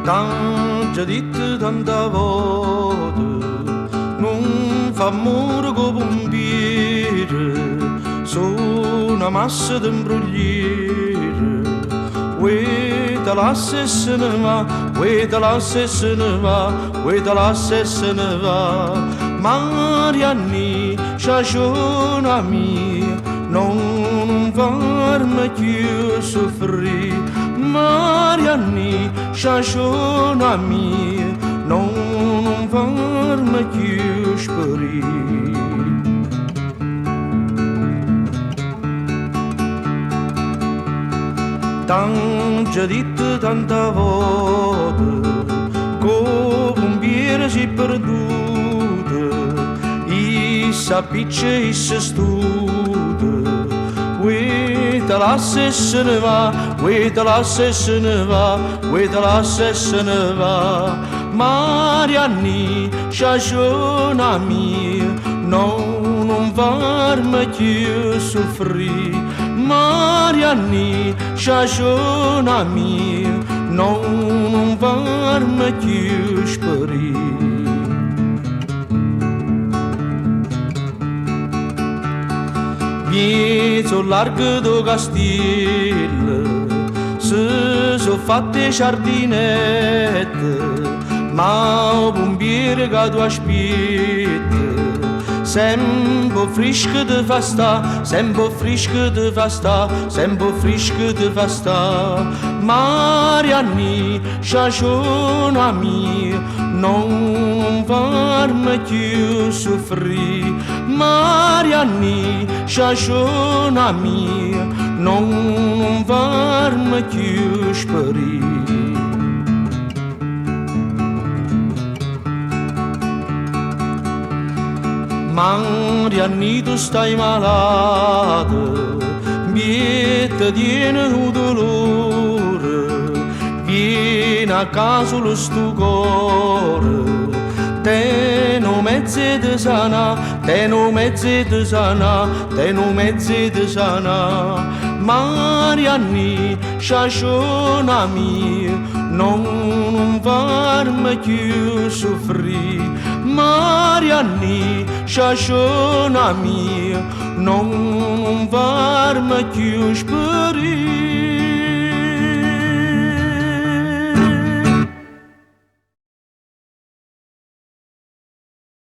T'aggio ditto tanta vote, nun fa ammore co pompiere, so' na massa di imbrogliere. Uè te lassa e se ne va, uè te lassa e se ne va, uè te lassa e se ne va. Mariannì, sciasciona mia, non farmi più soffrire. Mariannì, sciasciona mia, non farmi più sparire. T'aggio ditto tanta vote, co pompiere si perduto, e s'appiccia e si stuta. Uè te lassa e se ne va, uè te lassa e se ne va, uè te lassa e se ne va. Mariannì, sciasciona mia, no, non farmi più soffrire. Mariannì, sciasciona mia, no, non farmi più sparire. Miezzo largo do castello, si sono fatte giardinette, ma o pompiere che tu aspetti, sempre fresco di fa sta, sempre fresco di fa sta, sempre fresco di fa sta. Mariannì, sciasciona mia, non farmi più soffrire. Mariannì, sciasciona mia, non farmi più sparire. Mariannì, tu stai malata, miette tiene un dolore, vieni a casa sullo sto cuore, te no mezzi di sana, te no mezzi di sana, te no mezzi di sana. Mariannì, sciasciona mia, non farmi più soffrire. Mariannì, sciasciona mia, non farmi più sparire.